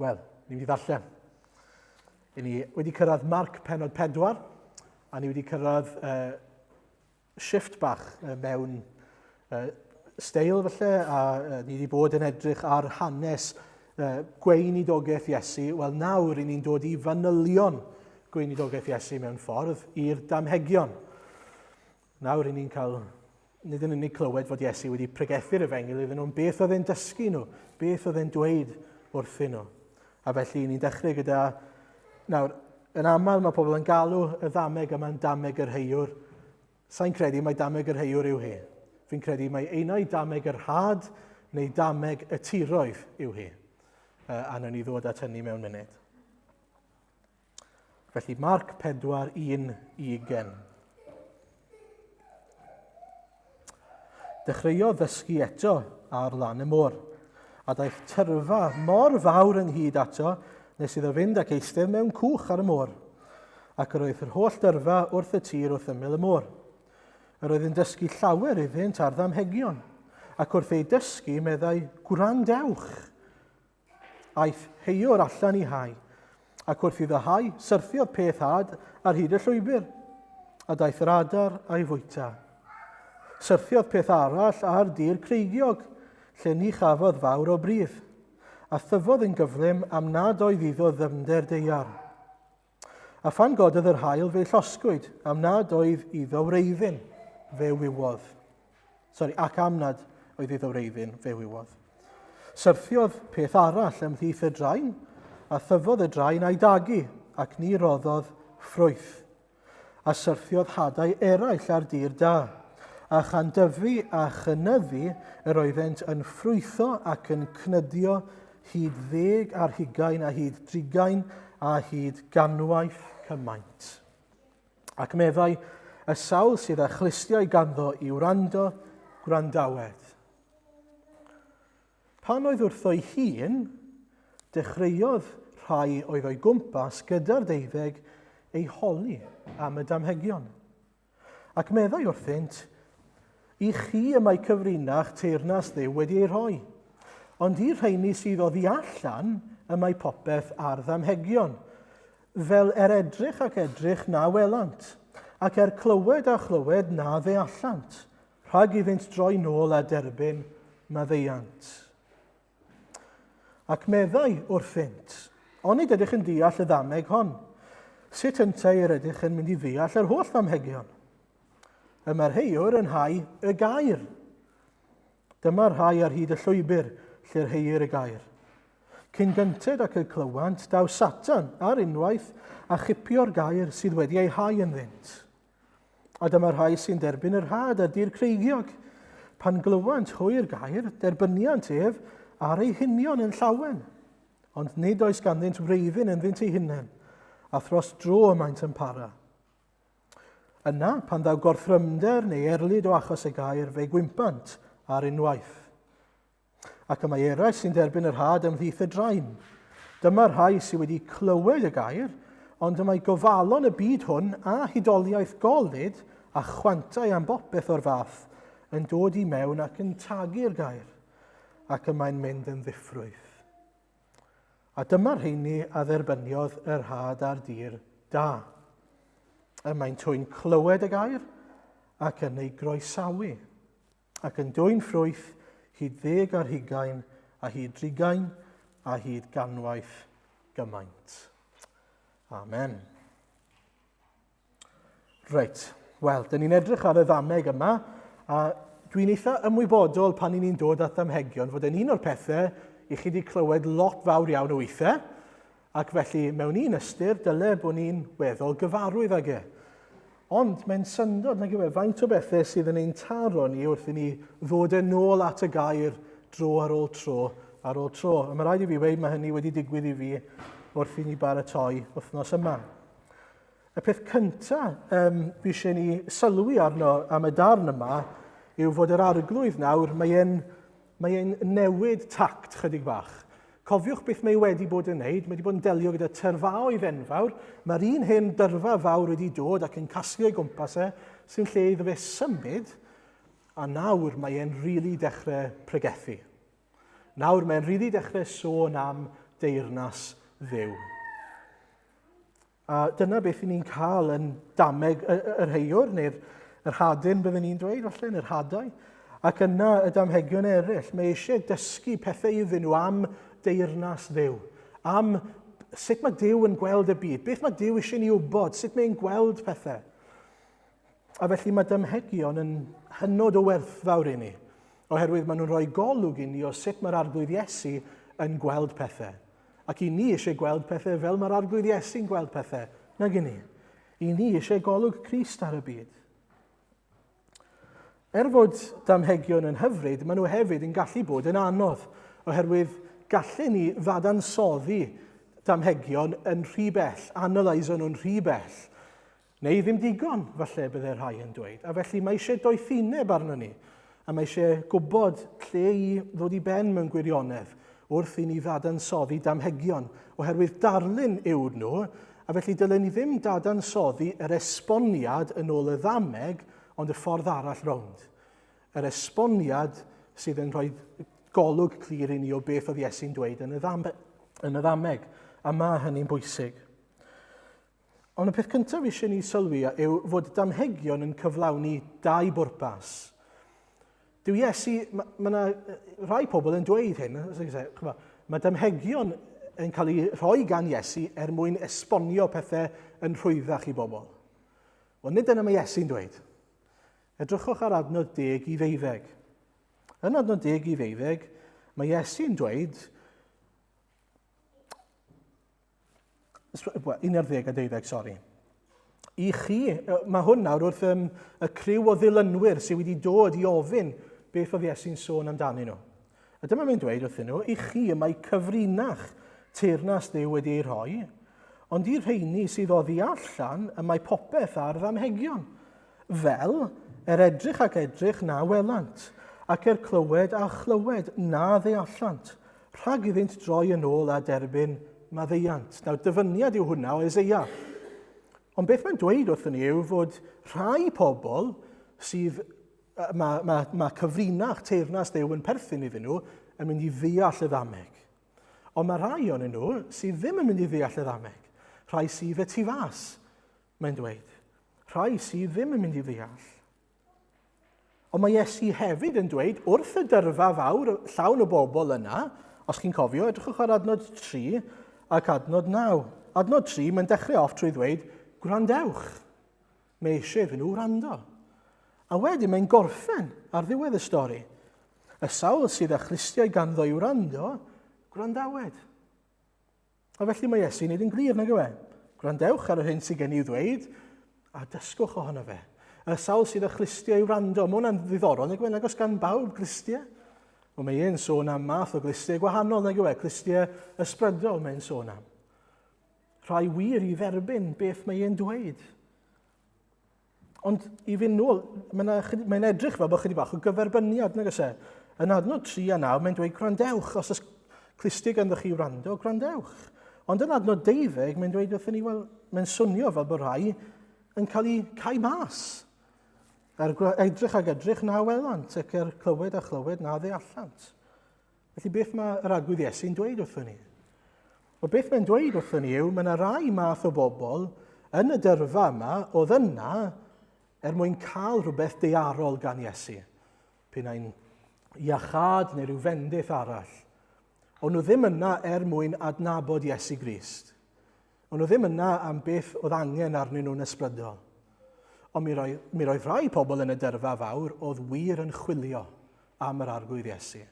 Wel, ni'n mynd i ddarllen. I ni wedi cyrraedd Marc penod 4, a ni wedi cyrraedd uh, shift bach uh, mewn uh, steil falle, a uh, ni wedi bod yn edrych ar hanes uh, gweinidogaeth Iesu. Wel, nawr i ni'n dod i fanylion gweinidogaeth Iesu mewn ffordd i'r damhegion. Nawr i ni'n cael, nid yn unig clywed fod Iesu wedi pregethu'r efengyl iddyn nhw, ond beth oedd e'n dysgu nhw, beth oedd e'n dweud wrthyn nhw. A felly ni'n dechrau gyda... Nawr, yn aml mae pobl yn galw y ddameg yma'n dameg yr heiwr. Sa'n credu mai dameg yr heiwr yw hi. Fi'n credu mai einau dameg yr had neu dameg y tiroedd yw hi. A wnawn ni ddod at hynny mewn munud. Felly Marc 4, 1 i 20. Dechreuodd ddysgu eto ar lan y môr, a daeth tyrfa mor fawr ynghyd ato nes iddo fynd ac eistedd mewn cwch ar y môr. Ac yr oedd yr holl dyrfa wrth y tir wrth ymyl y môr. Yr oedd yn dysgu llawer iddynt ar ddamhegion, ac wrth eu dysgu meddai, Gwrandewch! Aeth heiwr allan i hau, ac wrth iddo hau, syrthiodd peth had ar hyd y llwybr, a daeth yr adar a'i fwyta. Syrthiodd peth arall ar dir creigiog, lle ni chafodd fawr o bridd, a thyfodd yn gyflym am nad oedd iddo ddyfnder daear. A phan gododd yr haul fe llosgwyd, am nad oedd iddo wreiddyn, fe wywodd. Sorry, ac am nad oedd iddo wreiddyn, fe wywodd. Syrthiodd peth arall ymhlith y drain, a thyfodd y drain a'i dagu, ac ni roddodd ffrwyth. A syrthiodd hadau eraill ar dir da, a chan dyfu a chynyddu yr oeddent yn ffrwytho ac yn cnydio hyd ddeg ar hugain a hyd drigain a hyd ganwaith cymaint. Ac meddai, y sawl sydd â chlustiau ganddo i wrando, gwrandawed. Pan oedd wrtho'i hun, dechreuodd rhai oedd o'i gwmpas gyda'r deuddeg ei holi am y damhegion. Ac meddai wrthynt, I chi y mae cyfrinach teyrnas Dduw wedi ei rhoi, ond i'r rheini sydd oddi allan y mae popeth ar ddamhegion, fel er edrych ac edrych na welant, ac er clywed a chlywed na ddeallant, rhag iddynt droi nôl a derbyn maddeuant. Ac meddai wrthynt, Onid ydych yn deall y ddameg hon? Sut yntau yr ydych yn mynd i ddeall yr holl ddamhegion? Y mae'r heiwr yn hau y gair. Dyma'r rhai ar hyd y llwybr lle'r heiir y gair. Cyn gynted ac y clywant, daw Satan ar unwaith a chipio'r gair sydd wedi ei hau ynddynt. A dyma rhai sy'n derbyn yr had ar dir creigiog. Pan glywant hwy'r gair, derbyniant ef ar eu hunion yn llawen. Ond nid oes ganddynt wreiddyn ynddynt eu hunain, a thros dro y maent yn para. Yna, pan ddaw gorthrymder neu erlid o achos y gair, fe gwympant ar unwaith. Ac y mae eraill sy'n derbyn yr had ymhlith y drain. Dyma'r rhai sydd wedi clywed y gair, ond y mae gofalon y byd hwn a hudoliaeth golud a chwantau am bopeth o'r fath yn dod i mewn ac yn tagu'r gair, ac y mae'n mynd yn ddiffrwyth. A dyma'r rheini a dderbyniodd yr had ar dir da. Y mae'n twy'n clywed y gair ac yn ei groesawu. ac yn dwyn ffrwyth hyd ddeg ar hugain, a hyd drigain, a hyd ganwaith gymaint. Amen. Reit, wel, dyn ni'n edrych ar y ddameg yma, a dwi'n eitha ymwybodol pan ni'n dod at ddamhegion fod yn un o'r pethau i chi wedi clywed lot fawr iawn o weithiau, Ac felly, mewn un ystyr, dyle bod ni'n weddol gyfarwydd ag e. Ond mae'n syndod, nag yw e, faint o bethau sydd yn ein taro ni wrth i ni ddod yn ôl at y gair dro ar ôl tro ar ôl tro. A mae rhaid i fi weud mae hynny wedi digwydd i fi wrth i ni baratoi wythnos yma. Y peth cyntaf um, fi eisiau ni sylwi arno am y darn yma yw fod yr arglwydd nawr, mae e'n mae e'n newid tact chydig bach. Cofiwch beth mae wedi bod yn wneud, mae wedi bod yn delio gyda tyrfaoedd enfawr, mae'r un hen dyrfa fawr wedi dod ac yn casglu o'i gwmpas e, sy'n lle iddo fe symud, a nawr mae e'n rili really dechrau pregethu. Nawr mae'n rili dechrau sôn am deyrnas Dduw. A dyna beth ni'n cael yn dameg yr heiwr, neu'r yr hadyn byddwn ni'n dweud, falle, neu'r hadau. Ac yna y damhegion eraill. Mae eisiau dysgu pethau iddyn nhw am deyrnas Dduw, am sut mae Duw yn gweld y byd, beth mae Duw eisiau ni wybod, sut mae'n gweld pethau. A felly mae damhegion yn hynod o werthfawr i ni, oherwydd maen nhw'n rhoi golwg i ni o sut mae'r Arglwydd Iesu yn gweld pethau. Ac i ni eisiau gweld pethau fel mae'r Arglwydd Iesu'n gweld pethau, nag i ni. I ni eisiau golwg Crist ar y byd. Er fod damhegion yn hyfryd, maen nhw hefyd yn gallu bod yn anodd, oherwydd gallen ni ddadansoddi damhegion yn rhy bell, analyso nhw'n rhy bell, neu ddim digon, falle bydde rhai yn dweud. A felly mae eisiau doethineb arno ni, a mae eisiau gwybod lle i ddod i ben mewn gwirionedd wrth i ni ddadansoddi damhegion, oherwydd darlun yw nhw, a felly dylen ni ddim dadansoddi yr esboniad yn ôl y ddameg, ond y ffordd arall rownd. Yr esboniad sydd yn rhoi golwg clir i ni o beth oedd Iesu'n dweud yn y, ddam, yn y ddameg, a mae hynny'n bwysig. Ond y peth cyntaf eisiau ni sylwi yw fod damhegion yn cyflawni dau bwrpas. Dyw Iesu, mae yna rhai pobl yn dweud hyn, mae damhegion yn cael eu rhoi gan Iesu er mwyn esbonio pethau yn rhwyddach i bobl. Wel, nid dyna mae Iesu'n dweud. Edrychwch ar adnod 10 i 12. Yn adnod 10 i 12, mae Iesu'n dweud, 11 a 12, sori. I chi, mae hwn nawr wrth um, y criw o ddilynwyr sydd wedi dod i ofyn beth oedd Iesu'n sôn amdanyn nhw. A dyma mae'n dweud wrthyn nhw, i chi y mae cyfrinach teyrnas Dduw wedi ei rhoi, ond i'r rheini sydd oddi allan y mae popeth ar ddamhegion, fel er edrych ac edrych na welant, ac er clywed a chlywed na ddeallant, rhag iddynt droi yn ôl a derbyn maddeuant. Nawr, dyfyniad yw hwnna o Eseia. Ond beth mae'n dweud wrthyn ni yw fod rhai pobl sydd, mae, mae, mae cyfrinach teyrnas Dduw yn perthyn iddyn nhw, yn mynd i ddeall y ddameg. Ond mae rhai o'n nhw sydd ddim yn mynd i ddeall y ddameg. Rhai sydd y tu fas, mae'n dweud. Rhai sydd ddim yn mynd i ddeall. Ond mae Iesu hefyd yn dweud wrth y dyrfa fawr llawn o bobl yna, os chi'n cofio, edrychwch ar adnod 3 ac adnod 9. Adnod 3, mae'n dechrau off trwy ddweud, gwrandewch. Mae eisiau iddyn nhw wrando. A wedyn mae'n gorffen ar ddiwedd y stori. Y sawl sydd â chlustiau ganddo i wrando, gwrandawed. A felly mae Iesu'n neud yn glir, nag yw e? Gwrandewch ar yr hyn sydd gen i i'w ddweud, a dysgwch ohono fe. Y sawl sydd â chlustiau i wrando, mae hwnna'n ddiddorol, nag yw e? Nag oes gan bawb glustiau? Wel, mae e'n sôn am math o glustiau gwahanol, nag yw e? Clustiau ysbrydol mae'n sôn am. Rhai wir i dderbyn beth mae e'n dweud. Ond i fynd nôl, mae'n mae edrych fel bod chydig bach o gyferbyniad, nag oes e? Yn adnod 3 a 9, mae'n dweud gwrandewch, os oes clustig ynddo chi wrando, gwrandewch. Ond yn adnod 12, mae'n dweud wrthyn ni, wel, mae'n swnio fel bod rhai yn cael eu cau mas. Er edrych ag edrych na welant, ac er clywed a chlywed na ddeallant. Felly beth mae yr Arglwydd Iesu'n dweud wrthyn ni? Wel, beth mae'n dweud wrthyn ni yw, mae yna rai math o bobl yn y dyrfa yma oedd yna er mwyn cael rhywbeth dearol gan Iesu. P'un ai'n iachâd neu rhyw fendith arall. Ond nhw ddim yna er mwyn adnabod Iesu Grist. Ond nhw ddim yna am beth oedd angen arnyn nhw'n ysbrydol. Ond mi roedd, mi roedd rhai pobl yn y dyrfa fawr oedd wir yn chwilio am yr Arglwydd Iesu.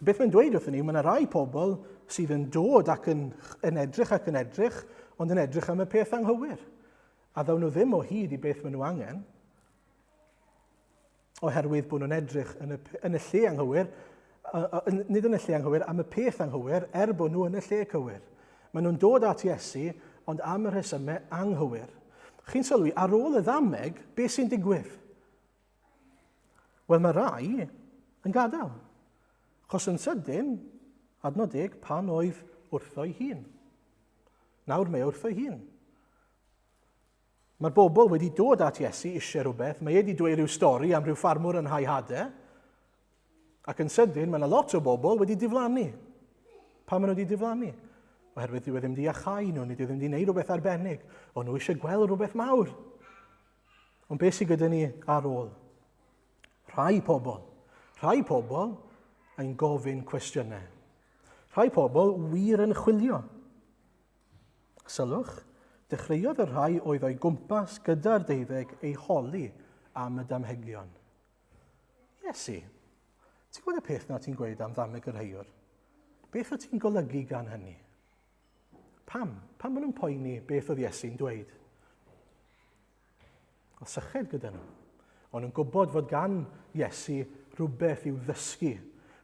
Beth mae'n dweud wrthyn ni, mae yna rai pobl sydd yn dod ac yn, yn edrych ac yn edrych, ond yn edrych am y peth anghywir. A ddawn nhw ddim o hyd i beth maen nhw angen, oherwydd bod nhw'n edrych yn y, yn y lle anghywir, nid yn y lle anghywir, am y peth anghywir, er bod nhw yn y lle cywir. Maen nhw'n dod at Iesu, ond am y rhesymau anghywir. Chi'n sylwi, ar ôl y ddameg, beth sy'n digwydd? Wel, mae rai yn gadael. Chos yn sydyn, adnod deg, pan oedd wrtho'i hun. Nawr mae wrtho'i hun. Mae'r bobl wedi dod at Iesu eisiau rhywbeth. Mae e wedi dweud rhyw stori am rhyw ffarmwr yn hau hade. Ac yn sydyn, mae yna lot o bobl wedi diflannu. Pam maen nhw wedi diflannu? Oherwydd dyw e ddim wedi iachau nhw, neu dyw e ddim wedi gwneud rhywbeth arbennig. O'n nhw eisiau gweld rhywbeth mawr. Ond beth sydd gyda ni ar ôl? Rhai pobl, rhai pobl yn gofyn cwestiynau. Rhai pobl wir yn chwilio. Sylwch, dechreuodd y rhai oedd o'i gwmpas gyda'r deuddeg ei holi am y damhegion. Iesu, ti'n gwybod y peth na ti'n gweud am ddameg yr heiwr? Beth o ti'n golygu gan hynny? Pam? Pam maen nhw'n poeni beth oedd Iesu'n dweud? Oedd syched gyda nhw. O'n nhw'n gwybod fod gan Iesu rhywbeth i'w ddysgu,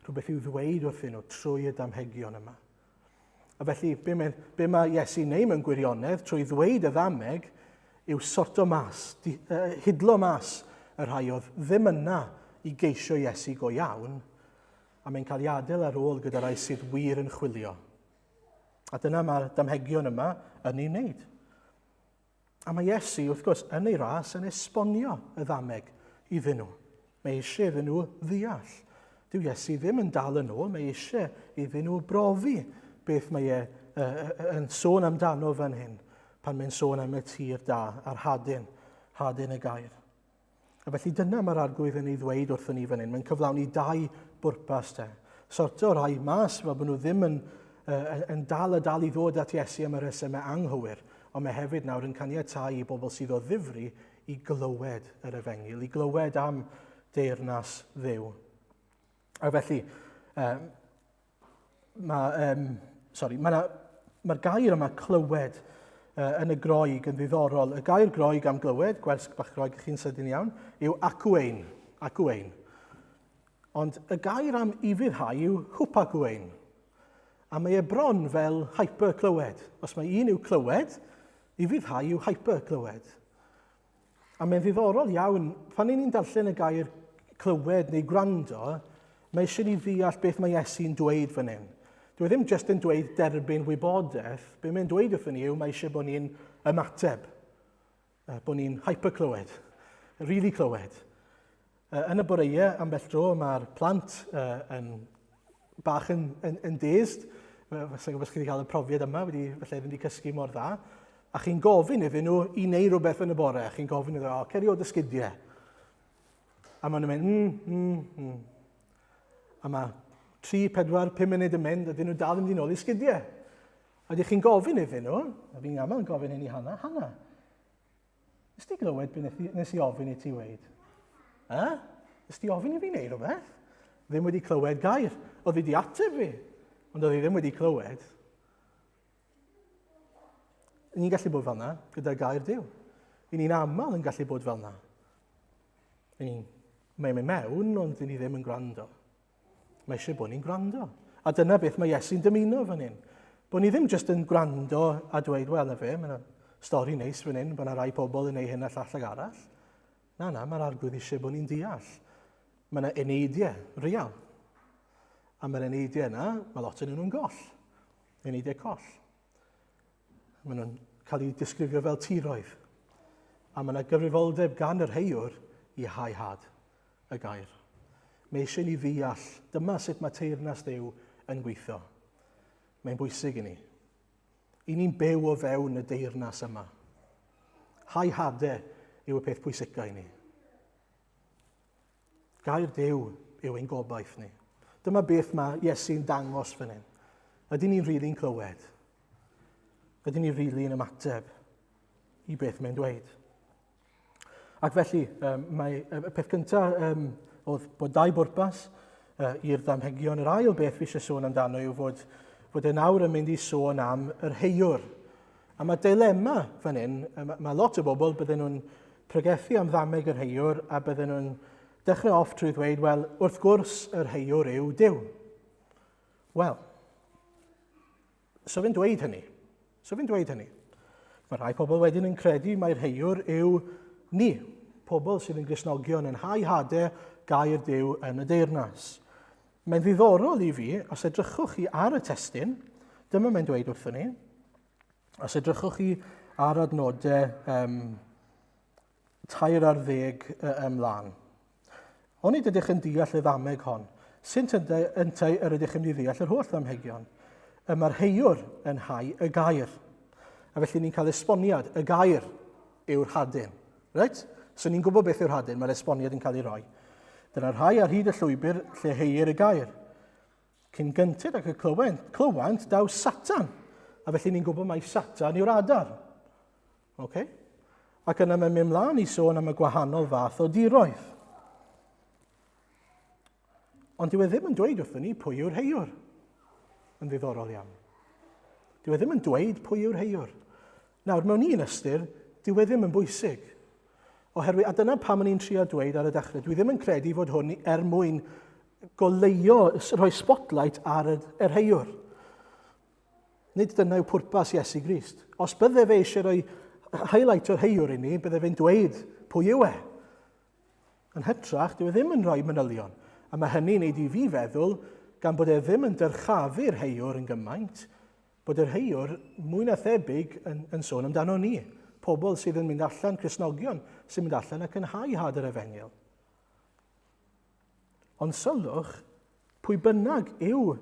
rhywbeth i'w ddweud wrthyn nhw trwy y damhegion yma. A felly, be mae, be mae Iesu'n neud mewn gwirionedd trwy ddweud y ddameg yw sorto mas, di, hidlo mas y rhai oedd ddim yna i geisio Iesu go iawn, a mae'n cael ei adael ar ôl gyda rai sydd wir yn chwilio. A dyna mae'r damhegion yma yn ei wneud. A mae Iesu, wrth gwrs, yn ei ras yn esbonio y ddameg iddyn nhw. Mae eisiau iddyn nhw ddeall. Dyw Iesu ddim yn dal yn ôl, mae eisiau iddyn nhw brofi beth mae e yn sôn amdano fan hyn, pan mae'n sôn am y tir da a'r hadyn, hadyn y gair. A felly dyna mae'r arglwydd yn ei ddweud wrthyn ni fan hyn. Mae'n cyflawni dau bwrpas te. Sorto rhai mas fel bod nhw ddim yn, uh, yn dal a dal i ddod at Iesu am y rhesymau anghywir, ond mae hefyd nawr yn caniatáu i bobl sydd o ddifri i glywed yr efengyl, i glywed am deyrnas Dduw. A felly, um, mae, um, sorry, mae'r ma gair yma clywed yn y Groeg yn ddiddorol. Y gair Groeg am glywed, gwers bach Groeg chi'n sydyn iawn, yw akouein. Akouein. Ond y gair am ufuddhau yw hwpagouein. A mae e bron fel hyper-clywed. Os mae un yw clywed, ufuddhau yw hyper-clywed. A mae'n ddiddorol iawn, pan ni'n darllen y gair clywed neu gwrando, mae eisiau ni ddeall beth mae Iesu'n dweud fan hyn. Dwi e ddim jyst yn dweud derbyn wybodaeth, be mae'n dweud wrthyn ni yw mae eisiau bod ni'n ymateb, bod ni'n hyperclywed, really clywed. Yn y boreau, ambell dro, mae'r plant yn bach yn, yn, yn dazed. Fysa gwybod chi wedi cael y profiad yma, wedi, falle ddim wedi cysgu mor dda. A chi'n gofyn iddyn nhw i wneud rhywbeth yn y bore. Chi'n gofyn iddyn nhw, o, ceri o dy sgidiau. A maen nhw'n mynd, A mae 3, 4, 5 munud yn mynd, a dyn nhw dal yn mynd i nôl i sgidiau. A ydych chi'n gofyn iddyn nhw, a fi'n aml yn gofyn hyn i Hannah, Hannah, Nes ti glywed be nes i ofyn i ti weid? Ha? Nes ti ofyn i fi wneud rhywbeth? Ddim wedi clywed gair. Oedd hi wedi ateb fi, ond oedd hi ddim wedi clywed. Ni'n gallu bod fel yna gyda gair Duw. I ni'n aml yn gallu bod fel yna. Ni'n mae'n mynd mewn, ond ni ddim yn gwrando. Mae eisiau bod ni'n gwrando. A dyna beth mae Iesu'n dymuno fan hyn. Bod ni ddim jyst yn gwrando a dweud, wel, na fe, mae yna stori neis fan hyn, bod yna rai pobl yn ei hyn a llall ag arall. Na, na, mae'r arglwydd eisiau bod ni'n deall. Mae yna eneidiau real. A mae'r eneidiau yna, mae lot yn nhw'n goll. Eneidiau coll. Maen nhw'n cael eu disgrifio fel tiroedd. A mae yna gyfrifoldeb gan yr heiwr i hau had. y gair. Mae eisiau ni ddeall, dyma sut mae teyrnas Dduw yn gweithio. Mae'n bwysig i ni. I ni'n byw o fewn y deyrnas yma. Hau hade yw y peth pwysica i ni. Gair Duw yw ein gobaith ni. Dyma beth mae Iesu'n dangos fan hyn. Ydyn ni'n rili'n clywed? Ydyn ni'n rili'n ymateb i beth mae'n dweud? Ac felly, um, mae, y peth cyntaf um, oedd bod dau bwrpas uh, i'r ddamhegion. Yr ail beth fi eisiau sôn amdano yw fod, fod e nawr yn mynd i sôn am yr heiwr. A mae dilema fan hyn, mae, mae lot o bobl bydden nhw'n pregethu am ddameg yr heiwr a bydden nhw'n dechrau off trwy ddweud, wel, wrth gwrs yr heiwr yw Duw. Wel, So fe'n dweud hynny. So fe'n dweud hynny. Mae rhai pobl wedyn yn credu mai'r heiwr yw ni, pobl sydd yn Gristnogion yn hau hade gair Duw yn y deyrnas. Mae'n ddiddorol i fi, os edrychwch chi ar y testun, dyma mae'n dweud wrthyn ni, os edrychwch chi ar adnodau um, 13 ymlaen. Onid ydych yn deall y ddameg hon? Sut yntau yr ydych yn mynd i ddeall yr holl ddamhegion? Y mae'r heiwr yn hau y gair. A felly ni'n cael esboniad, y gair yw'r hadyn. Reit? So ni'n gwybod beth yw'r hadyn, mae'r esboniad yn cael ei roi. Dyna'r rhai ar hyd y llwybr lle heir y gair. Cyn gynted ac y clywent, clywant daw Satan. A felly ni'n gwybod mai Satan yw'r adar. Okay? Ac yna mae'n mynd mlaen i sôn am y gwahanol fath o diroedd. Ond dyw e ddim yn dweud wrthyn ni pwy yw'r heiwr. Yn ddiddorol iawn. Dyw e ddim yn dweud pwy yw'r heiwr. Nawr, mewn un ystyr, dyw e ddim yn bwysig. Oherwydd, a dyna pam o'n i'n trio dweud ar y dechrau, dwi ddim yn credu fod hwn er mwyn goleuo, rhoi spotlight ar yr, yr heiwr. Nid dyna yw pwrpas Iesu Grist. Os bydde fe eisiau rhoi highlight o'r heiwr i ni, bydde fe'n dweud pwy yw e. Yn hytrach, dyw e ddim yn rhoi manylion, a mae hynny'n neud i fi feddwl, gan bod e ddim yn dyrchafu'r heiwr yn gymaint, bod yr heiwr mwy na thebyg yn, yn sôn amdano ni, pobl sydd yn mynd allan, Cristnogion sy'n mynd allan ac yn hau had yr efengyl. Ond sylwch, pwy bynnag yw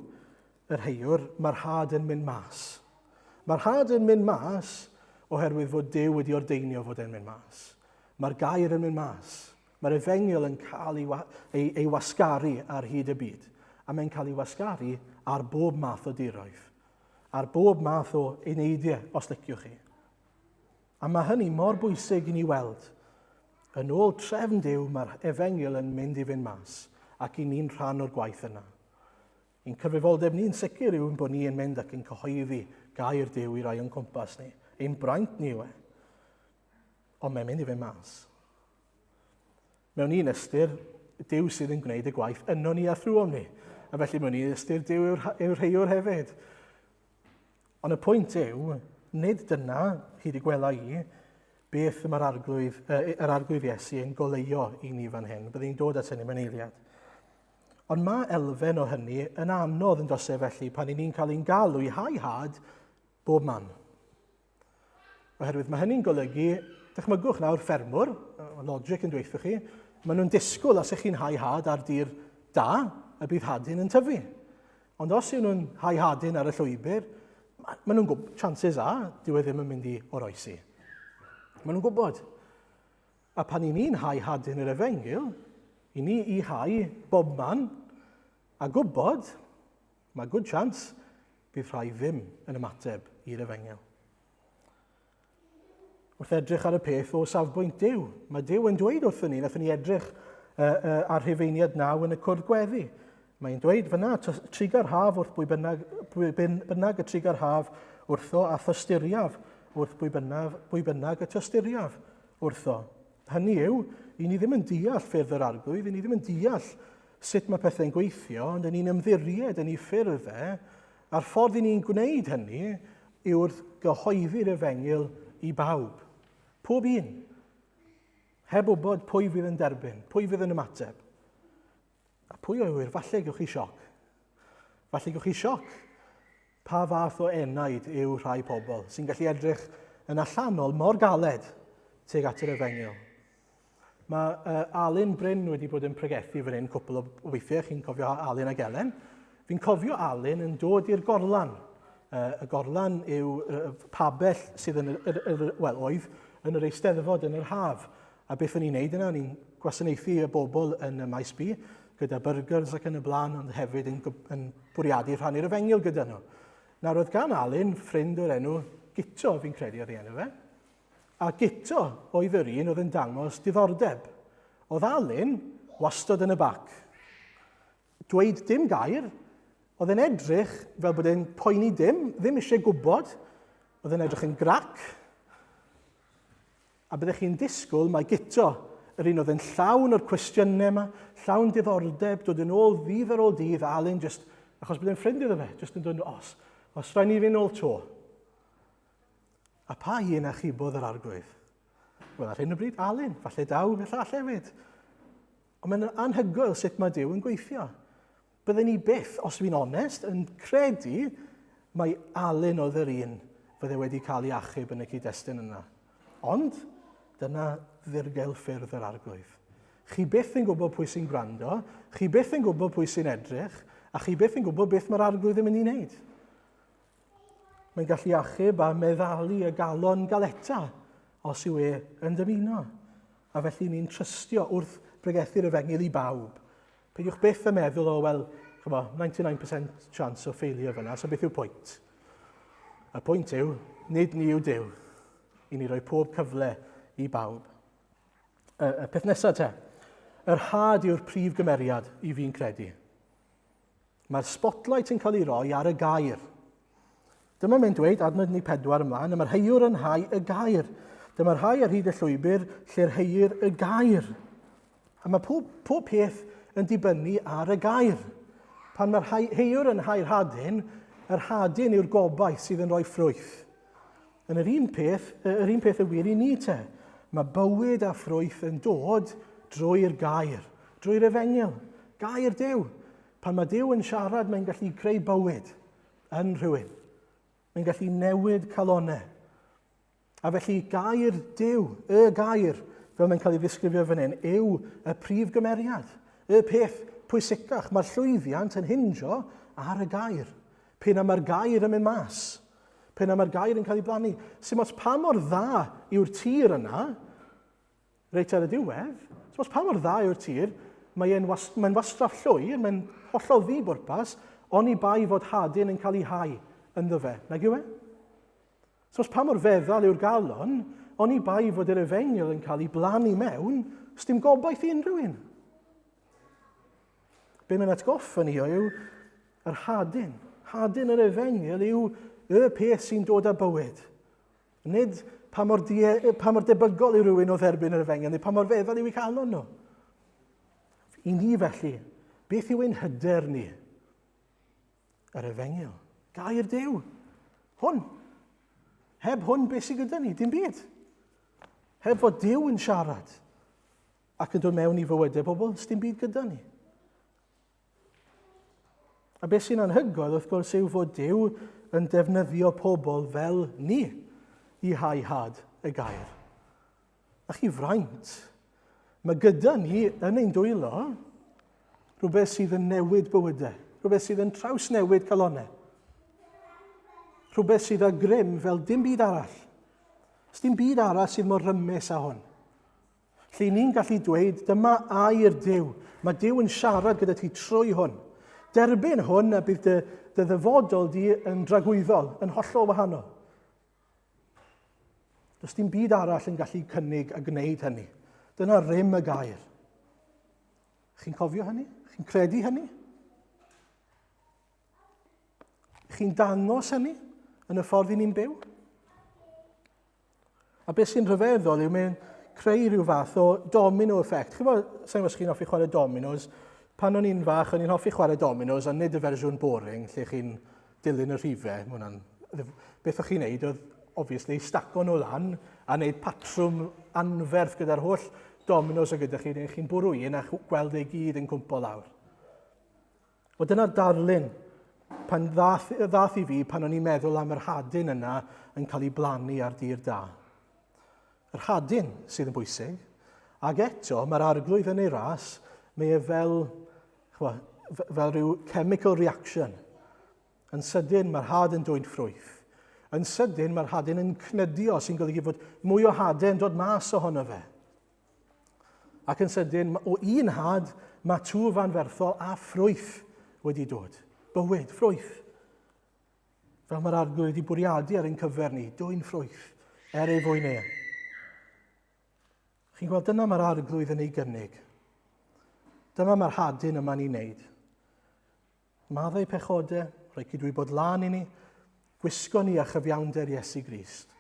yr heiwr, mae'r had yn mynd mas. Mae'r had yn mynd mas oherwydd fod Duw wedi ordeinio fod e'n mynd mas. Mae'r gair yn mynd mas. Mae'r efengyl yn cael ei, ei, ei wasgaru ar hyd y byd. A mae'n cael ei wasgaru ar bob math o diroedd. Ar bob math o eneidiau, os liciwch chi. A mae hynny mor bwysig i ni weld. Yn ôl trefn Duw, mae'r efengyl yn mynd i fynd mas, ac i ni'n rhan o'r gwaith yna. Ein cyfrifoldeb ni'n sicr yw bod ni yn mynd ac yn cyhoeddi gair Duw i rai o'n cwmpas ni. Ein braint ni yw e. Ond mae'n mynd i fynd mas. Mewn un ystyr, Duw sydd yn gwneud y gwaith yno ni a thrwom ni. A felly mewn un ystyr, Duw yw'r, yw rheiwr hefyd. Ond y pwynt yw, nid dyna, hyd y gwela i, beth y mae'r arglwydd, yr arglwydd Iesu yn goleuo i ni fan hyn. Byddwn ni'n dod at hynny mewn eiliad. Ond mae elfen o hynny yn anodd yn dose felly pan i ni'n cael ein galw i hau had bob man. Oherwydd mae hynny'n golygu, dychmygwch nawr ffermwr, logic yn dweithio chi, maen nhw'n disgwyl os ych chi'n hau had ar dir da, y bydd hadyn yn tyfu. Ond os yw nhw'n hau hadyn ar y llwybr, maen nhw'n gwybod, chances are, dyw e ddim yn mynd i oroesi. Maen nhw'n gwybod. A pan i ni'n hau hadyn yr efengyl, i ni i hau bob man, a gwybod, mae good chance, bydd rhai ddim yn ymateb i'r efengyl. Wrth edrych ar y peth o safbwynt Duw, mae Duw yn dweud wrthyn ni, nathon ni edrych uh, uh, ar Rhufeiniad 9 yn y cwrdd gweddi. Mae'n dweud fyna, trigar haf wrth bwy bynnag, bwy bynnag y trigar haf wrtho a thosturiaf wrth bwy bynnag, bwy bynnag y tosturiaf wrtho. Hynny yw, i ni ddim yn deall ffyrdd yr arglwydd, i ni ddim yn deall sut mae pethau'n gweithio, ond i ni'n ymddiried yn ei ffyrdd e, a'r ffordd i ni'n gwneud hynny yw wrth gyhoeddi'r efengyl i bawb. Pob un. Heb wybod pwy fydd yn derbyn, pwy fydd yn ymateb. A pwy o'i wir, falle gewch chi sioc. Falle gewch chi sioc pa fath o enaid yw rhai pobl sy'n gallu edrych yn allanol mor galed tuag at yr efengyl. Mae uh, Alun Bryn wedi bod yn pregethu fan hyn cwpl o weithiau, chi'n cofio Alun ag Elen. Fi'n cofio Alun yn dod i'r gorlan. Uh, y gorlan yw uh, pabell sydd yn yr, yr, yr, well, oedd yn yr eisteddfod yn yr haf. A beth o'n i'n neud yna, o'n i'n gwasanaethu y bobl yn y maes B, gyda burgers ac yn y blaen, ond hefyd yn, yn bwriadu rhannu'r efengyl gyda nhw. Nawr, oedd gan Alun ffrind o'r enw Guto, fi'n credu oedd ei enw fe. A Guto oedd yr un oedd yn dangos diddordeb. Oedd Alun wastad yn y bac. Dweud dim gair, oedd e'n edrych fel bod e'n poeni dim, ddim eisiau gwybod, oedd e'n edrych yn grac, A byddech chi'n disgwyl mai Guto, yr un oedd yn llawn o'r cwestiynau yma, llawn diddordeb, dod yn ôl ddydd ar ôl dydd, a Alun just, achos bod e'n ffrind iddo fe, just yn dod, os, os rhaid ni fynd ôl to. A pa un a achubodd yr arglwydd? Wel, ar hyn o bryd, Alun, falle daw y llall hefyd. Ond mae'n anhygoel sut mae Duw yn gweithio. Bydden ni byth, os fi'n onest, yn credu mai Alun oedd yr un fydde wedi cael ei achub yn y cyd-destun yna. Ond, dyna ddirgel ffyrdd yr arglwydd. Chi byth yn gwybod pwy sy'n gwrando, chi byth yn gwybod pwy sy'n edrych, a chi byth yn gwybod beth mae'r arglwydd yn mynd i wneud. Mae'n gallu achub a meddalu y galon galeta os yw e yn dymuno. A felly ni'n trystio wrth bregethu'r efengyl i bawb. Peidiwch byth â meddwl, o, wel, chymo, 99% chance o failure fyna, so beth yw'r pwynt? Y pwynt yw, nid ni yw Duw. I ni roi pob cyfle i bawb. Y, y peth nesaf te, yr had yw'r prif gymeriad i fi'n credu. Mae'r spotlight yn cael ei roi ar y gair. Dyma mae'n dweud, adnod ni pedwar ymlaen, y mae'r heiwr yn hau y gair. Dyma'r rhai ar hyd y llwybr lle'r heir y gair. A mae pob, pob peth yn dibynnu ar y gair. Pan mae'r heiwr yn hau'r hadyn, yr hadyn yw'r gobaith sydd yn rhoi ffrwyth. Yn yr un peth, yr un peth y wir i ni te. Mae bywyd a ffrwyth yn dod drwy'r gair, drwy'r efengyl, gair Duw. Pan mae Duw yn siarad, mae'n gallu creu bywyd yn rhywun. Mae'n gallu newid calonau. A felly gair Duw, y gair, fel mae'n cael ei ddisgrifio fan hyn, yw y prif gymeriad, y peth pwysicach. Mae'r llwyddiant yn hinjo ar y gair. Pe na mae'r gair yn mynd mas, pe na mae'r gair yn cael ei blannu. Sy'n ots pa mor dda yw'r tir yna, reit ar y diwedd, sy'n ots pa mor dda yw'r tir, mae'n was, mae wastraff llwyr, mae'n hollol ddi-bwrpas, oni bai fod hadyn yn cael ei hau ynddo fe. Nag yw e? So os pa mor feddal yw'r galon, oni bai fod yr efengyl yn cael ei blannu mewn, dim gobaith i unrhyw un. Be mae'n atgoffa ni o yw yr hadyn. Hadyn yr efengyl yw y peth sy'n dod â bywyd. Nid pa mor, die, pa mor debygol yw rhywun o dderbyn yr efengyl, neu pa mor feddal yw eu calon nhw. I ni felly, beth yw ein hyder ni? Yr efengyl. Gair Duw. Hwn. Heb hwn, beth sydd gyda ni? Dim byd. Heb fod Duw yn siarad ac yn dod mewn i fywydau pobl, dim byd gyda ni. A beth sy'n anhygoel, wrth gwrs, yw fod Duw yn defnyddio pobl fel ni i hau had y gair. A chi fraint. Mae gyda ni yn ein dwylo rhywbeth sydd yn newid bywydau, rhywbeth sydd yn trawsnewid calonau, rhywbeth sydd â grym fel dim byd arall. Dim byd arall sydd mor rymus â hwn. Lle ni'n gallu dweud, dyma air Duw. Mae Duw yn siarad gyda ti trwy hwn. Derbyn hwn a bydd dy, dy ddyfodol di yn dragwyddol, yn hollol wahanol. Does dim byd arall yn gallu cynnig a gwneud hynny. Dyna rym y gair. Chi'n cofio hynny? Chi'n credu hynny? Chi'n dangos hynny yn y ffordd i ni'n byw? A beth sy'n rhyfeddol yw mae'n creu rhyw fath o domino effect. Chi'n gwybod, sa'n gwybod os chi'n hoffi chwarae dominos, pan o'n i'n fach, o'n i'n hoffi chwarae dominos, ond nid y fersiwn boring, lle chi'n dilyn y rhifau. Ma' hwnna'n... Beth o'ch chi'n neud oedd, obviously, staco nhw lan a neud patrwm anferth gyda'r holl dominos o gyda chi, neu chi'n bwrw un a gweld ei gyd yn cwmpo lawr. Wel, dyna'r darlun pan ddath, ddath i fi pan o'n i'n meddwl am yr hadyn yna yn cael ei blannu ar dir da. Yr hadyn sydd yn bwysig, ac eto mae'r arglwydd yn ei ras, mae e fel chwa, fel rhyw chemical reaction. Yn sydyn, mae'r had yn dwyn ffrwyth. Yn sydyn, mae'r hadyn yn cnydio, sy'n golygu fod mwy o hadau yn dod mas ohono fe. Ac yn sydyn, o un had, mae twf anferthol a ffrwyth wedi dod. Bywyd, ffrwyth. Fel mae'r arglwydd wedi bwriadu ar ein cyfer ni, dwyn ffrwyth, er ei fwyn e. Chi'n gweld, dyna mae'r arglwydd yn ei gynnig. Dyma mae'r hadyn yma'n ei wneud. Maddau pechodau, rhoi cydwybod lân i ni, gwisgo ni â chyfiawnder Iesu Grist.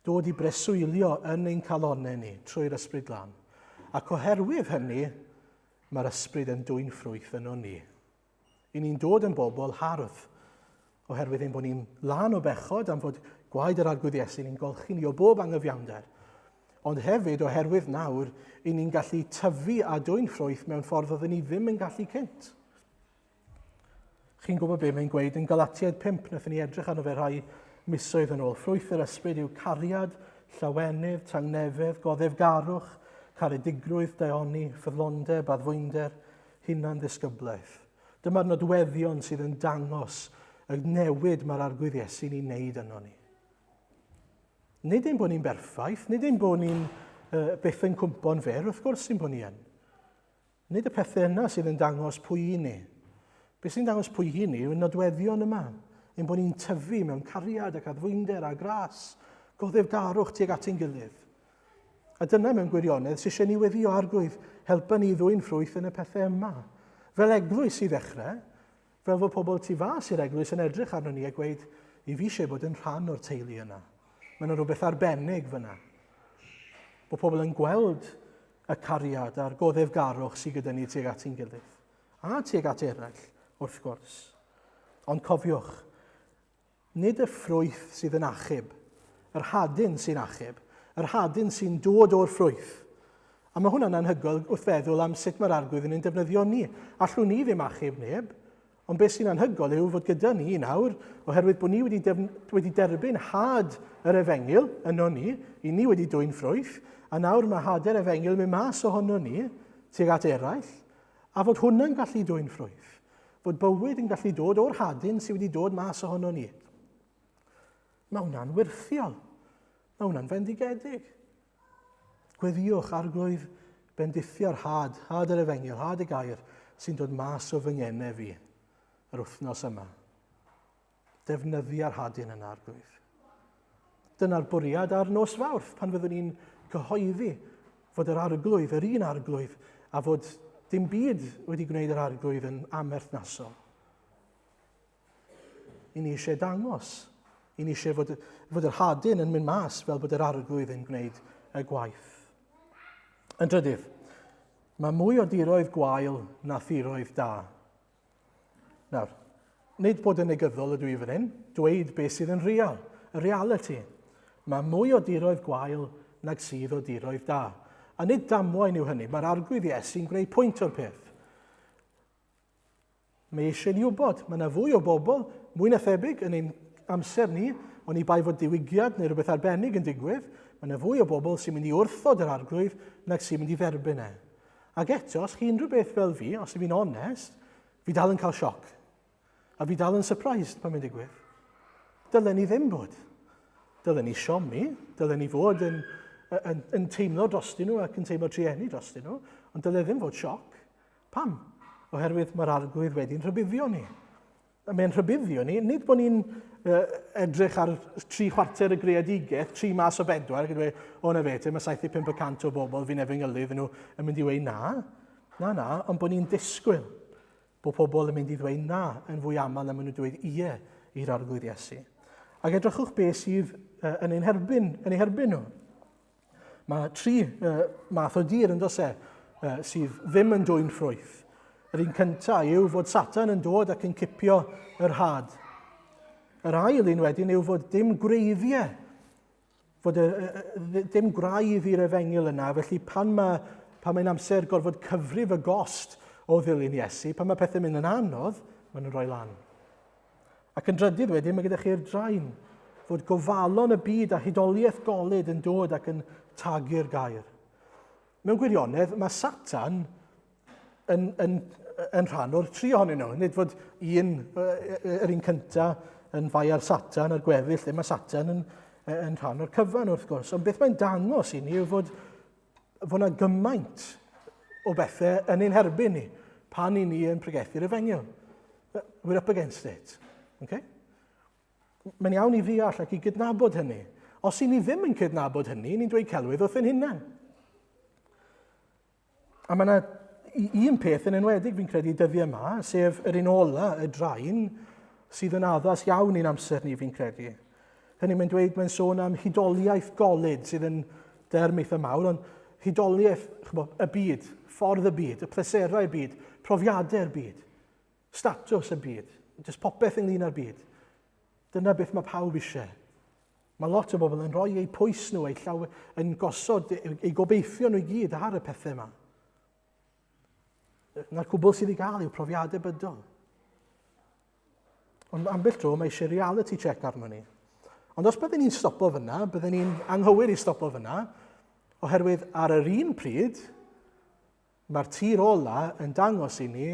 Dod i breswylio yn ein calonnau ni trwy'r Ysbryd Glân. Ac oherwydd hynny, mae'r Ysbryd yn dwyn ffrwyth yno ni. I ni'n dod yn bobl hardd, oherwydd ein bod ni'n lân o bechod am fod gwaed yr Arglwydd Iesu ni'n golchi ni o bob angyfiawnder. Ond hefyd oherwydd nawr, i ni'n gallu tyfu a dwyn ffrwyth mewn ffordd oedden ni ddim yn gallu cynt. Chi'n gwybod be mae'n gweud yn Galatiaid 5, wnaethon ni edrych arno fe rhai misoedd yn ôl. Ffrwyth yr ysbryd yw cariad, llawenydd, tangnefedd, goddefgarwch, caredigrwydd, daioni, ffyddlondeb, addfwynder, hunan-ddisgyblaeth. Dyma'r nodweddion sydd yn dangos Y newid mae'r Arglwydd Iesu'n ei wneud yno ni. Nid ein bod ni'n berffaith, nid ein bod ni'n byth yn cwmpo'n fyr, wrth gwrs sy'n bod ni yn. Nid y pethau yna sydd yn dangos pwy i ni. Beth sy'n dangos pwy i ni yw'r nodweddion yma. Ein bod ni'n tyfu mewn cariad ac addfwynder a gras, goddefgarwch tuag at ein gilydd. A dyna mewn gwirionedd sy'n eisiau ni weddio arglwydd, helpa ni i ddwyn ffrwyth yn y pethau yma. Fel eglwys i ddechrau, fel fod pobl tu fas i'r eglwys yn edrych arno ni a gweud, i fi eisiau bod yn rhan o'r teulu yna. Mae yna rhywbeth arbennig fyna. Bod pobl yn gweld y cariad a'r goddefgarwch sydd gyda ni tuag at ein gilydd. A tuag at eraill, wrth gwrs. Ond cofiwch, nid y ffrwyth sydd yn achub, yr hadyn sy'n achub, yr hadyn sy'n dod o'r ffrwyth. A mae hwnna'n anhygoel wrth feddwl am sut mae'r arglwydd yn ein defnyddio ni. Allwn ni ddim achub neb, Ond beth sy'n anhygoel yw fod gyda ni nawr, oherwydd bod ni wedi, wedi derbyn had yr efengyl yno ni, i ni wedi dwyn ffrwyth, a nawr mae hadau'r efengyl mynd mas ohono ni tuag at eraill, a fod hwnna'n gallu dwyn ffrwyth. Fod bywyd yn gallu dod o'r hadyn sydd wedi dod mas ohono ni. Mae hwnna'n wyrthiol. Mae hwnna'n fendigedig. Gweddïwch, Arglwydd, bendithio'r had, had yr efengyl, had y gair sy'n dod mas o fy ngenau fi yr wythnos yma. Defnyddia'r hadyn yna, Arglwydd. Dyna'r bwriad ar nos Fawrth, pan fyddwn ni'n cyhoeddi fod yr Arglwydd, yr un Arglwydd, a fod dim byd wedi gwneud yr Arglwydd yn amherthnasol. I ni eisiau dangos. I ni eisiau fod, fod yr hadyn yn mynd mas fel bod yr arglwydd yn gwneud y gwaith. Yn drydydd, mae mwy o diroedd gwael na thiroedd da. Nawr, nid bod yn negyddol ydw i fan hyn, dweud beth sydd yn real, y reality. Mae mwy o diroedd gwael nag sydd o diroedd da. A nid damwain yw hynny, mae'r arglwydd Iesu'n gwneud pwynt o'r peth. Mae eisiau ni wybod, mae yna fwy o bobl, mwy na thebyg, yn ein amser ni, oni bai fod diwygiad neu rhywbeth arbennig yn digwydd, mae yna fwy o bobl sy'n mynd i wrthod yr arglwydd nag sy'n mynd i dderbyn e. Ac eto, os chi unrhyw beth fel fi, os ydw fi'n onest, fi dal yn cael sioc. A fi dal yn surprised pan mae'n digwydd. Dylen ni ddim bod. Dylen ni siomi, dylen ni fod yn, yn, yn teimlo drostyn nhw ac yn teimlo trueni drostyn nhw, ond dylen ddim fod sioc. Pam? Oherwydd mae'r arglwydd wedi'n rhybuddio ni. A mae'n rhybuddio ni, nid bod ni'n edrych ar tri chwarter y greadigaeth, tri mas o bedwar, ac yn dweud, o na fe, mae 75% o bobl fi'n efengylydd nhw yn mynd i weud na. Na, na, ond bod ni'n disgwyl bod pobl yn mynd i ddweud na yn fwy aml na maen nhw'n dweud ie i'r arglwydd Iesu. Ac edrychwch beth sydd yn ein herbyn, yn eu herbyn nhw. Mae tri math o dir yn does e, sydd ddim yn dwyn ffrwyth. Yr un cyntaf yw fod Satan yn dod ac yn cipio yr had. Yr ail un wedyn yw fod dim gwreiddiau, fod y, dim gwraidd i'r efengyl yna, felly pan mae, pan mae'n amser gorfod cyfrif y gost o ddilyn Iesu, pan mae pethau'n mynd yn anodd, maen nhw'n rhoi lan. Ac yn drydydd wedyn, mae gyda chi'r draen, fod gofalon y byd a hudoliaeth golud yn dod ac yn tagu'r gair. Mewn gwirionedd, mae Satan yn, yn, yn rhan o'r tri ohonyn nhw. Nid fod un, yr un cyntaf yn fai ar Satan a'r gweddill ddim, mae Satan yn, yn rhan o'r cyfan wrth gwrs. Ond beth mae'n dangos i ni yw fod fod yna gymaint o bethau yn ein herbyn ni pan i ni yn pregethu'r efengyl. We're up against it. Okay? Mae'n iawn i ddeall ac i gydnabod hynny. Os i ni ddim yn cydnabod hynny, ni'n dweud celwydd wrth ein hunain. A mae yna un peth yn enwedig fi'n credu dyddiau yma, sef yr un ola, y draen, sydd yn addas iawn i'n amser ni fi'n credu. Hynny mae'n dweud, mae'n sôn am hudoliaeth golud sydd yn derm eitha mawr, ond hudoliaeth chmo, y byd, ffordd y byd, y pleserau y byd, profiadau'r byd, statws y byd, jyst popeth ynglyn â'r byd. Dyna beth mae pawb eisiau. Mae lot o bobl yn rhoi eu pwys nhw, eu llaw, yn gosod eu gobeithio nhw i gyd ar y pethau yma. Na'r cwbl sydd i gael yw profiadau bydol. Ond ambell dro mae eisiau reality check arno ni. Ond os byddwn ni'n stopo fyna, byddwn ni'n anghywir i stopo fyna, oherwydd ar yr un pryd, Mae'r tir ola yn dangos i ni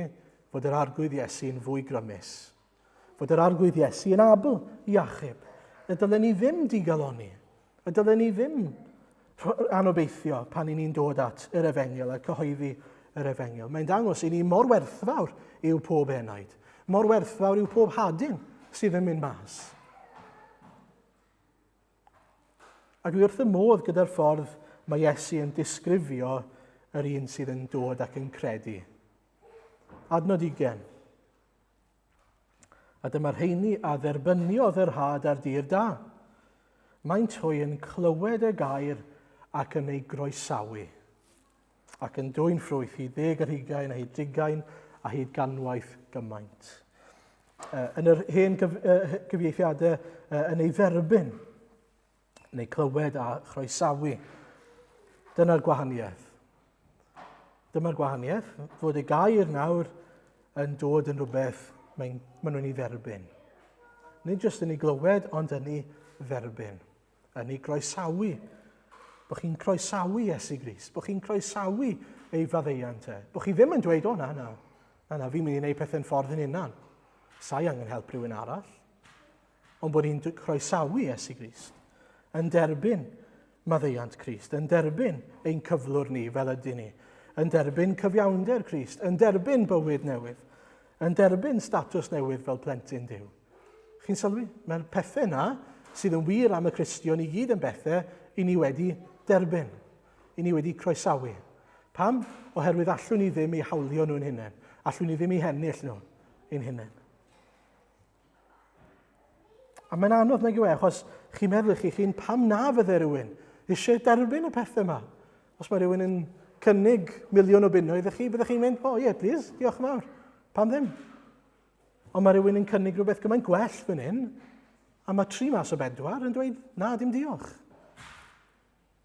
fod yr Arglwydd Iesu'n fwy grymus. Fod yr Arglwydd Iesu yn abl i achub. Y dylen ni ddim digalonni. Y dylen ni ddim anobeithio pan i ni'n dod at yr efengyl a cyhoeddi yr efengyl. Mae'n dangos i ni mor werthfawr yw pob enaid, mor werthfawr yw pob hadyn sydd yn mynd mas. A dwi wrth y modd gyda'r ffordd mae Iesu yn disgrifio yr un sydd yn dod ac yn credu. Adnod 20. A dyma'r rheini a dderbyniodd yr had ar dir da. Maent hwy yn clywed y gair ac yn ei groesawu, ac yn dwyn ffrwyth hyd ddeg ar hugain a hyd drigain a hyd ganwaith gymaint. Yn yr hen gyfieithiadau yn ei dderbyn, neu clywed a chroesawu. Dyna'r gwahaniaeth. Dyma'r gwahaniaeth, fod y gair nawr yn dod yn rhywbeth mae'n, maen nhw'n ei dderbyn. Nid jyst yn ei glywed, ond yn ei dderbyn. Yn ei groesawu. Bod chi'n croesawu Iesu Grist, bod chi'n croesawu ei faddeuant e. Bod chi ddim yn dweud, o na, na, na, na, fi'n mynd i wneud pethau'n ffordd yn unan. Sa'i angen help rhywun arall. Ond bod ni'n croesawu Iesu Grist, yn derbyn maddeuant Crist, yn derbyn ein cyflwr ni fel ydyn ni, yn derbyn cyfiawnder Crist, yn derbyn bywyd newydd, yn derbyn statws newydd fel plentyn Duw. Chi'n sylwi? Mae'r pethau yna sydd yn wir am y Cristion i gyd yn bethau i ni wedi derbyn, i ni wedi croesawu. Pam? Oherwydd allwn ni ddim eu hawlio nhw'n hunain. Allwn ni ddim eu hennill nhw ein hunain. A mae'n anodd nag yw e, achos chi'n meddwl chi chi'n pam na fydde rhywun eisiau derbyn y pethau yma. Os mae rhywun yn cynnig miliwn o bunnoedd i chi, byddech chi'n mynd, o oh, ie, yeah, please, diolch yn fawr. Pam ddim? Ond mae rhywun yn cynnig rhywbeth gymaint gwell fan hyn, a mae tri mas o bedwar yn dweud, na, dim diolch.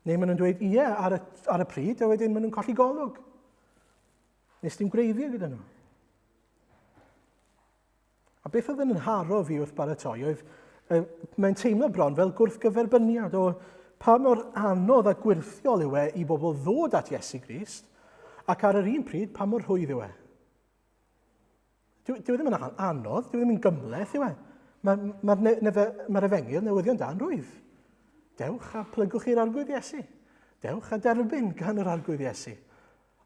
Neu maen nhw'n dweud, ie, ar y, ar y pryd, a wedyn maen nhw'n colli golwg. Nes dim gwreiddio gyda nhw. A beth oedd yn nharo fi wrth baratoi oedd, uh, mae'n teimlo bron fel gwrthgyferbyniad o pa mor anodd a gwirthiol yw e i bobl ddod at Iesu Grist, ac ar yr un pryd pa mor rhwydd yw e. Dyw, dyw e ddim yn anodd, dyw e ddim yn gymhleth yw e. Mae'r ma, ma, ma, ma efengyl newyddion da yn rhwydd. Dewch a plygwch i'r arglwydd Iesu. Dewch a derbyn gan yr arglwydd Iesu.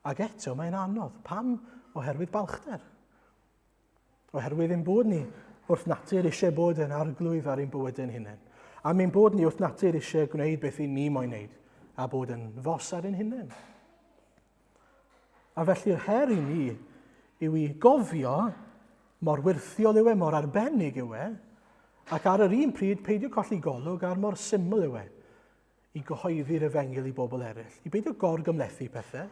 Ac eto mae'n anodd. Pam? Oherwydd balchder. Oherwydd ein bod ni wrth natur eisiau bod yn arglwydd ar ein bywydau'n hunain. Am ein bod ni wrth natur eisiau gwneud beth i ni moyn wneud a bod yn fos ar ein hunain. A felly'r her i ni yw i gofio mor wyrthiol yw e, mor arbennig yw e, ac ar yr un pryd peidio colli golwg ar mor syml yw e i gyhoeddi'r efengyl i bobl eraill, i beidio gorgymhlethu pethau,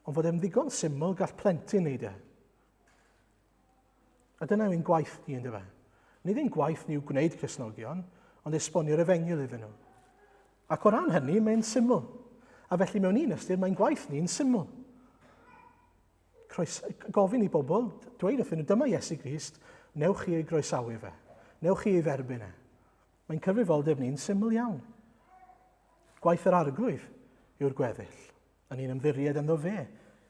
Ond fod e'n ddigon syml, gall plentyn wneud e. A dyna yw'n gwaith ni, ynddo fe. Nid ein gwaith ni yw gwneud Cristnogion, ond esbonio'r efengyl iddyn nhw. Ac o ran hynny, mae'n syml. A felly mewn un ystyr, mae'n gwaith ni'n syml. Croes, gofyn i bobl, dweud wrthyn nhw, dyma Iesu Grist, newch chi ei groesawu fe. Newch chi ei dderbyn e. Mae'n cyfrifoldeb ni'n syml iawn. Gwaith yr arglwydd yw'r gweddill. A ni'n ymddiried ynddo fe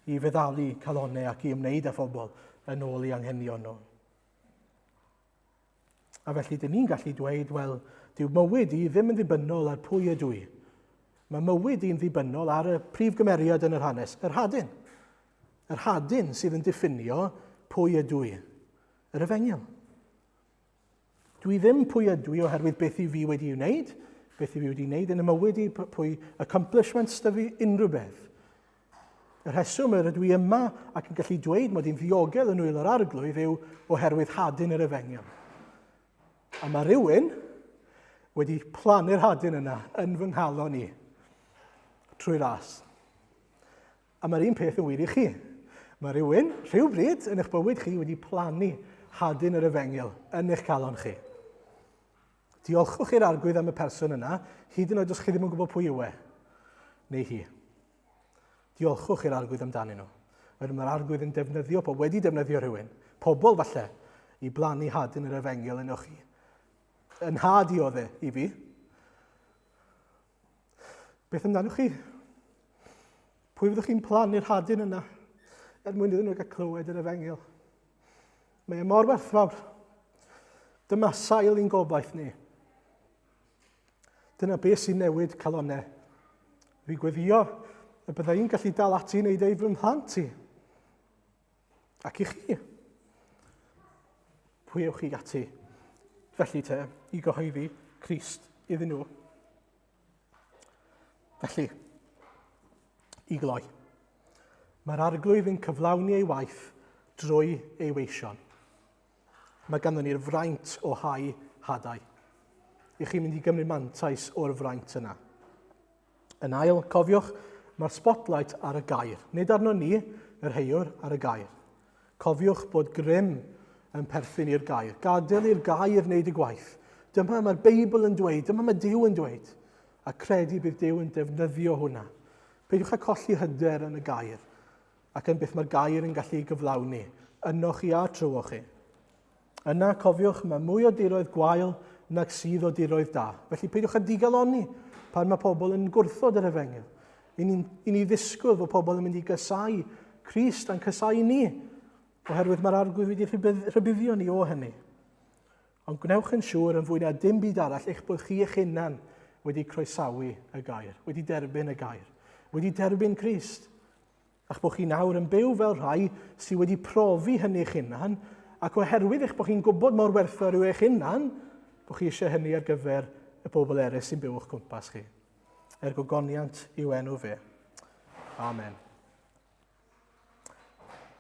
i feddalu calonnau ac i ymwneud â phobl yn ôl i anghenion nhw. A felly, dyn ni'n gallu dweud, wel, dyw mywyd i ddim yn ddibynnol ar pwy ydw i. Mae mywyd i'n ddibynnol ar y prif gymeriad yn yr hanes, yr hadyn. Yr hadyn sydd yn diffinio pwy ydw i. Yr efengyl. Dwi ddim pwy ydw i oherwydd beth i fi wedi wneud, beth i fi wedi wneud yn y mywyd i, pwy accomplishments da fi, unrhyw beth. Y rheswm yr ydw i yma ac yn gallu dweud mod i'n ddiogel yn nwylo'r arglwydd yw oherwydd hadyn yr efengyl. A mae rhywun wedi plannu'r hadyn yna yn fy nghalon i trwy ras. A mae'r un peth yn wir i chi. Mae rhywun, rhywbryd yn eich bywyd chi wedi plannu hadyn yr efengyl yn eich calon chi. Diolchwch i'r arglwydd am y person yna, hyd yn oed os chi ddim yn gwybod pwy yw e, neu hi. Diolchwch i'r arglwydd amdanyn nhw. Oherwydd mae'r arglwydd yn defnyddio, pobl wedi defnyddio rhywun, pobl falle, i blannu hadyn yr efengyl yno chi. Yn nhad i oedd e i fi. Beth amdanoch chi? Pwy fyddwch chi'n plannu'r hadyn yna er mwyn iddyn nhw gael clywed yr efengyl? Mae e mor werthfawr. Dyma sail i'n gobaith ni. Dyna beth sy'n newid calonnau. Fi gweddio y bydda i'n gallu dal ati i wneud ei fy mhlant i. Ac i chi. Pwy ewch chi ati? Felly te, i gyhoeddi Crist iddyn nhw. Felly, i gloi. Mae'r arglwydd yn cyflawni ei waith drwy ei weision. Mae ganddo ni'r fraint o hau hadau. I chi'n mynd i gymryd mantais o'r fraint yna. Yn ail, cofiwch, mae'r spotlight ar y gair. Nid arno ni, yr heiwr, ar y gair. Cofiwch bod grym yn perthyn i'r gair. Gadael i'r gair wneud y gwaith. Dyma mae'r Beibl yn dweud, dyma mae Duw yn dweud. A credu bydd Duw yn defnyddio hwnna. Peidiwch â colli hyder yn y gair ac yn beth mae'r gair yn gallu ei gyflawni, ynoch chi a trwy'ch chi. Yna, cofiwch, mae mwy o diroedd gwael nag sydd o diroedd da. Felly peidiwch â digalonni pan mae pobl yn gwrthod yr efengyl. I ni, i ni ddisgwyl fod pobl yn mynd i gysau Crist a'n cysau ni, oherwydd mae'r arglwydd wedi rhybuddio ni o hynny. Ond gwnewch yn siŵr yn fwy na dim byd arall eich bod chi eich hunan wedi croesawu y gair, wedi derbyn y gair, wedi derbyn Crist. A'ch bod chi nawr yn byw fel rhai sydd wedi profi hynny eich hunan, ac oherwydd eich bod chi'n gwybod mor werthfawr yw eich hunan, bod chi eisiau hynny ar gyfer y bobl eraill sy'n byw o'ch cwmpas chi. Er gogoniant i'w enw fe. Amen.